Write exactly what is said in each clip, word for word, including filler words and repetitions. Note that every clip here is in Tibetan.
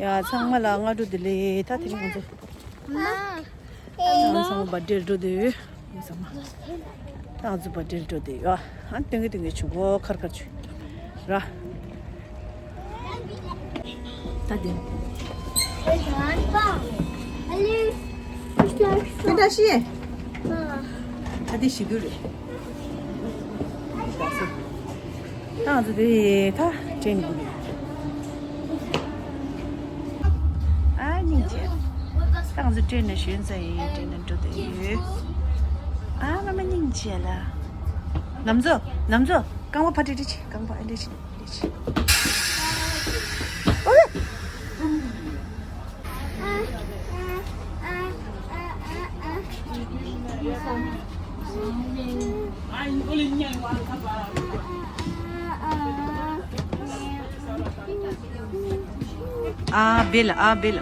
ཡ་ཚང་མ་ལ་སྔ་དྲོ་བདེ་ལེགས། ད་དེ་རིང་ང་ཚོ་ཚང་མ་བར་ཐྡེར་འགྲོ་དུས་ཚང་མ་ད་ང་ཚོ་བར་ཐྡེར་འགྲོ་དུས་ཡ་ཨ་སྟོན་གི་སྟོན་གི་ཆུ་མགོ་ཁར་ཁར་ཆུ་ར། ད་དེ་ཀུན་ད་ཤི་ད་དེ་ཤི་དུས་རེད། ད་ང་ཚོ་དེ་ད་ཏྲེན་གི་རེད། ཨ་སྙིང་རྗེ། ད་ང་ཚོ་ཏྲེན་ནས་ཞོན་ཚར་ཡིན། ཏྲེན་ནས་འགྲོ་བསྡད་ཡོད། ཨ་མ་མ་སྙིང་རྗེ་ལ། ནམ་མཚོ་ནམ་མཚོ་རྐང་པ་ཕར་ཁྲིད་ཁྲིད་བྱེད། རྐང་པ་ཨ་འདྲ་བྱེད་འདྲ་བྱེད། ཨོ་ལེ། ཨ་བེ་ལ་ཨ་བེ་ལ།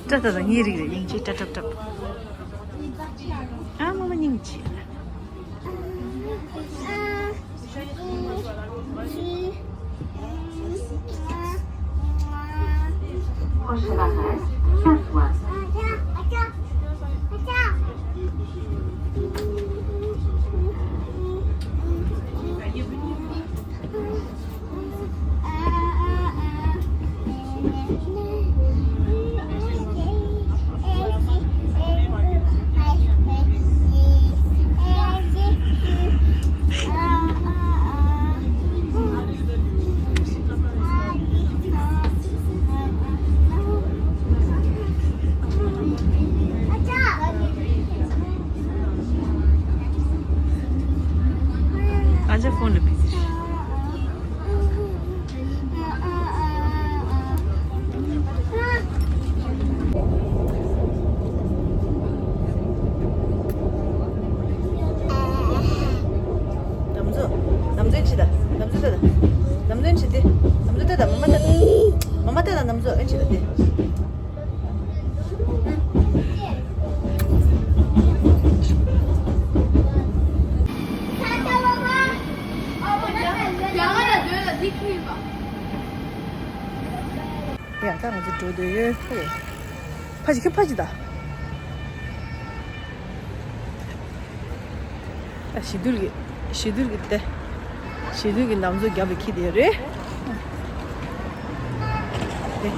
ཏྲ་ཏྲ་ཏྲ་ངའི་རིགས་རེད། སྙིང་རྗེ་ཏྲ་ཏྲ་ཏྲ། ཨ་མ་མ་སྙིང་རྗེ། Prochain arrêt, Sainte-Foy. ཨ་ཅག་ཕོན་ལ་བི་ཟི་རེད། ནམ་མཚོ། ནམ་མཚོ་ཨེ་ཆི་ད། ནམ་མཚོ་ད་ད། ནམ་མཚོ་ཨེ་ཆི་ད། ནམ་མཚོ་ད་ད། མ་མ་ད་ད། མ་མ་ད་ད། ནམ་མཚོ་ཨེ་ཆི་ད་དེ། ཡ་ད་ང་ཚོ་འགྲོ་འདོད་ཡོད། ཕ་ཅི་ཁྱོད་ཕ་ཅི་ད། ཨ་ཞི་དུལ་གྱི་ཞི་དུལ་གྱི་ཏེ་ཞི་དུལ་གྱི་ནམ་མཚོ་རྒྱབ་ལ་འཁྱེར་བསྡད་ཡོད་རེད། ཏེ་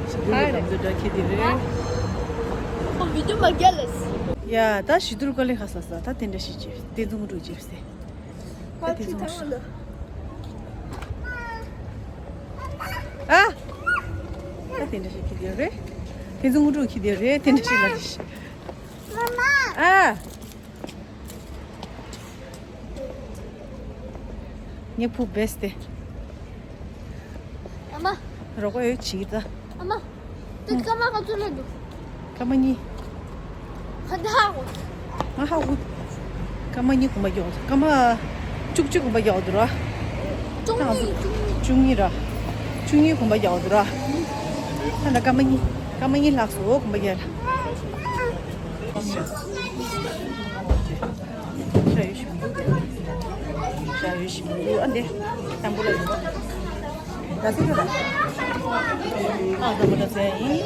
ཞི་དུལ་གྱི་ནམ་མཚོ་འདྲ་འཁྱེར་བསྡད་ཡོད་རེད། ཨོ་བི་ཌིའོ་མ་རྒྱལ་ལས། ཡ་ད་ཞི་དུལ་ཀོ་ལེ་ཁ་ས་ས་ད་དེ་འདྲ་ཞིག་བྱེད་བསྟན་འཛིན་དངོས་གྲུབ་བྱེད་ཟེར། ད་དེ་ཚོ་ཨ། ད་དེ་འདྲ་ཞིག་འཁྱེར་བསྡད་ཡོད་རེད། དེ་ཚོ་དངོས་གྲུབ་འཁྱེར་བསྡད་ཡོད་རེད། དེ་འདྲ་ཞིག་ལ་རེད། ཨ། ངའི་བུ་བེས་ཏེ། ཨ་མ། རོགས་པ་ཡོད་བྱེད་ཀྱི་ད། ཨ་མ། དེ་སྐར་མ་ག་ཚོད་ལ་འདུག་སྐར་མ་གཉིས། ཧ་ད་ཧ་གོ། ང་ཧ་གོ། སྐར་མ་གཉིས་གོམ་པ་རྒྱག་འོ། སྐར་མ་བཅུ་གཅིག་གོམ་པ་རྒྱག་འོ་འདུག་ར། བཅུ་གཉིས། བཅུ་གཉིས་ར། བཅུ་གཉིས་གོམ་པ་རྒྱག་འོ་འདུག་ར། ད་ད་སྐར་མ་གཉིས། སྐར་མ་གཉིས་ལྷག་སོང་གོམ་པ་རྒྱག་ལ། ཞ་ཡོད་ཞིམ་པོ། ཞ་ཡོད་ཞིམ་པོ། ཨ་འདི་ཏམ་བུ་ལ་ཡོད། ད་སི་ཏུ་ལ། ཨ་ཏམ་བུ་ལ་ཟེ་ཡིན།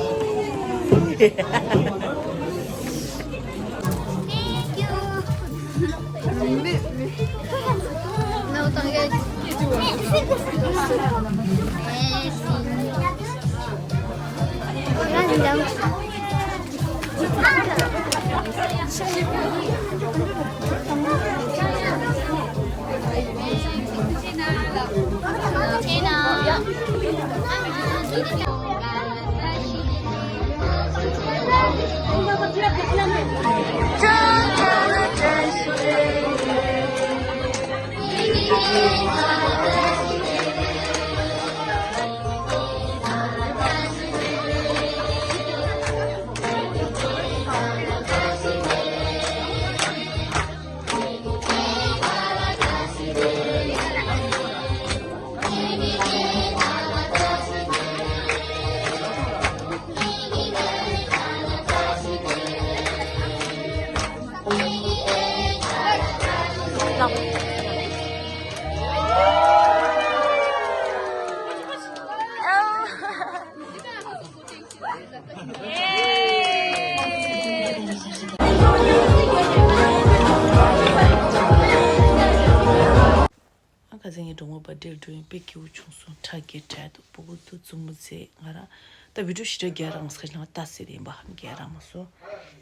དེར་འགྲོ་ཡིན་པའི་སྐྱིད་པོ་བྱུང་སོང་། ཁྲ་རྒྱས་དྲག་འདུག་སྤུ་གུ་དུ་མཛུབ་མོ་རྩེ་ང་རང་ད་བི་ཌིའོ་ཞེ་དྲག་རྒྱག་རང་ས་ཁ་ལ་ལྟ་ཟེར་ཡིན་པ་རྒྱག་རང་མ་སོང་།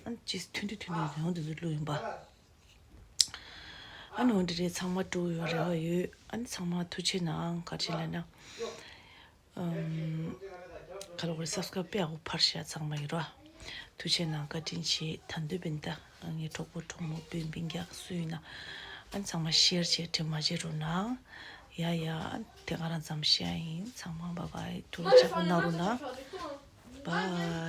ཨ་ནི་ཅིས་ཐུན་ཏུ་ཐུན་ཏུ་ཡོང་དུ་བླུགས་ཡིན་པ། ཨ་ནི་འོན་ཏེ་རེད། ཚང་མ་སྤྲོ་ཡོད་རེ་བ་ཡོད། ཨ་ནི་ཚང་མ་ཐུགས་རྗེ་གནང་། ག་རེ་ལབ་ན། ཨམ། ག་ལ་གོ་རེ་སབ་སི་ཀ་རབ་དཔེ་ཡག་པོ་ཕར་བཞག་ཚང་མ་ཡིན་རོ། ཐུགས་རྗེ་གནང་། བཀའ་དྲིན་ཆེ། ད་འདོད་པིན་ད་ངའི་གྲོགས་པོ་གྲོགས་མོ་སྤུན་སྤུན་ཀྱག་སུ་ཡིན་ན། ཨ་ནི་ཚང་མ་ཤེར་བྱེད་དྲི་མ་བྱེད་རོགས་གནང་། ཡ་ཡ། ཨ་ནི་དེ་ག་རང་ཙམ་བཤད་ཡིན། ཚང་མ་བཱའི་བཱའི། ཐུགས་རྗེ་ཆེ་གནང་རོགས་གནང་། བཱའི།